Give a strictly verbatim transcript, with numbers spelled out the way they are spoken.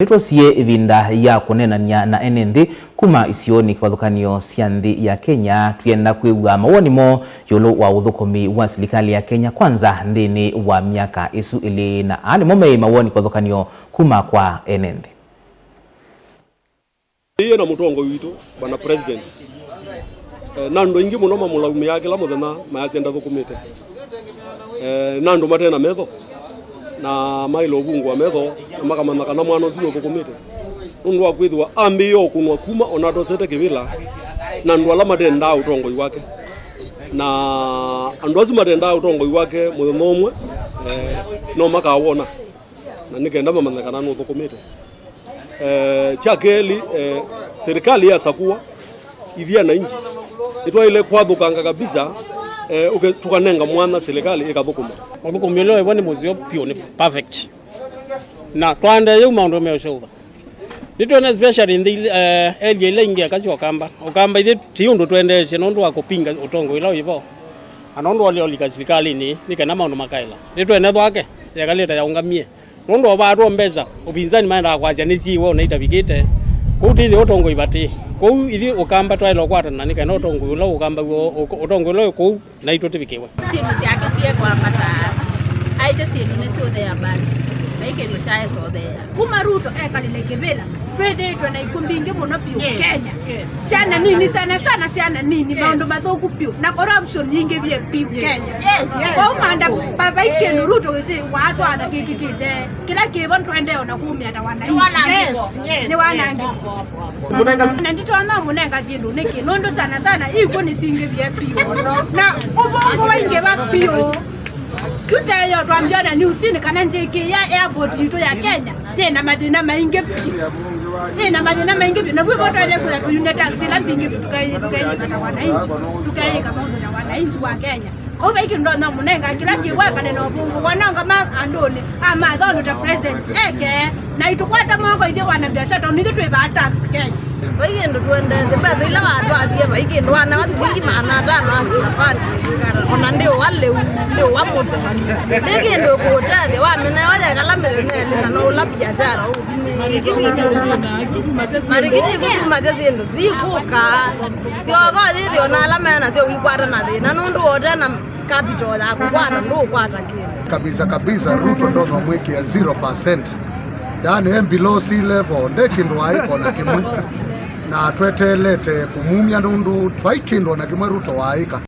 Nĩtwosie ĩvinda ya kũneenany'a na ene nthĩ kuma isionĩ kĩvathũkany'o sya nthĩ ya Kenya, twĩenda kwĩw'a mawoni moo ĩũlũ wa ũthũkũmi wa silikalĩ ya Kenya Kwanza nthĩnĩ wa myaka ĩsu ĩlĩ, na aa nĩmo meĩ mawoni kĩvathũkany'o kuma kwa ene nthĩ. Ĩĩ na mũtongoi witũ, Bwana President. Eh, na andũ aingĩ mũno mamũlaumĩaa kĩla mũthenya mayasya ndathũkũmĩte. Eh, na andũ mate na metho, na maĩle ũvungũa metho, na makamanya kana mwana ũsu nũthũkũmĩte. Nũndũ wa kwĩthĩwa ambĩĩe ũkũnwa kuma ona atosete kĩvĩla, na andũ ala matendaa ũtongoi wake. Na andũ asu matendaa ũtongoi wake mũthenya ũmwe, eh, no makawona, na nĩ kenda mamanye kana nũthũkũmĩte. Eh, kya kelĩ, eh, serikali yasakũwa ithyĩ ananchi, nĩtwaĩle kwathũkanga kabisa, eh, ũke-, tũkanenga mwanya serikali ĩkathũkũma. Ũthũkũmi ũla wĩvo nĩ mũseo vyũ, nĩ perfect. Na twaendee yĩu maũndũ meũseũva. Nĩtwene especially nthĩ ile, eh, area ila ingĩ eka sya Ũkamba. Ũkamba ithyĩ ti ũndũ twendeesye nũndũ wa kũpinga ũtongoi ũla wĩvo. Na nũndũ wa ũlika silikalĩnĩ, nĩ kana maũndũ makaĩla. Nĩtwene thwake, yekalĩte yaũngamie. Nũndũ o vaatwa mbesa, ũpinzani maendaa kwasya nĩsyĩwe ona itavikĩte. Kũu ti ithyĩ ũtongoi vati. Kũu ithyĩ Ũkamba twaĩle ũkwatana nĩ kana ũtongoi ũla Ũkamba w'o, ũko-, ũtongoi ũla wĩ kũu naitũ tĩvikĩwe. Syĩndũ syake tie kwambata, aĩte syĩndũ nĩsyũthea basi. Vai kĩndũ kyaesa ũthea. Kuma Ruto ekalĩle kĩvĩla, twĩthĩĩtwe na ikw'ũ mbingĩ mũno vyũ Kenya. Syana nini, sana sana syana nini, maũndũ mathũku vyũ, na corruption yingĩvie vyũ Kenya. Kwoou manda, ma-, vai kĩndũ Ruto wĩsĩ watwatha kĩkĩkĩte, kĩla kĩvo twendee ona kũmĩa ta wananchi. Nĩ wanangĩko. Na nditonya mũnenga kĩndũ nĩkĩ, nũndũ sana sana ikw'ũ nĩsingĩvie vyũ. Na ũvũngũ waingĩva vyũ. Tũteyo twambiona newsinĩ kana njĩkĩ ya airport yitũ ya Kenya yĩna mathĩna maingĩ vyũ. Yĩna mathĩna maingĩ vyũ. Na vw'o twaĩle kwĩtha tũyunge tax ila mbingĩ vyũ tũkeyĩva ta wananchi. Tũkeyĩka maũndũ ta wananchi wa Kenya. Kwoou vai kĩndũ ndonya mũnenga kĩla kĩwekane na ũvũngũ. Wananga ma andũnĩ, amatha ũndũ ta president eke. Na itũkwata moko ithyĩ wana biashara, tondũ ithyĩ twĩ vaa tax Kenya. Vai kĩndũ tũendete, mbesa ila watwathie, vai kĩndũ wanewa silingi maana atano asila pani. Ona ndĩũwa lĩu, ndĩũwa mũtu. Ndĩ kĩndũ kũũtethya, wamina yo yekala mĩthenya ĩlĩ, na no ũla biashara ũthimĩĩtwe. Marikiti kũtumasya syĩndũ sikũka. Syoko yĩthĩ ona ala mena syo wikwata na thĩna, nũndũ wote na capital ya kũkwata, ndũũkwata kĩndũ. Kabisa, kabisa, Ruto ndonya mwĩkĩa zero percent. Yaani, e below sea level, nde kĩndũ waĩka ona kĩmwe. Na tweteelete kũmumya nũndũ vai kĩndũ ona kĩmwe Ruto waĩka.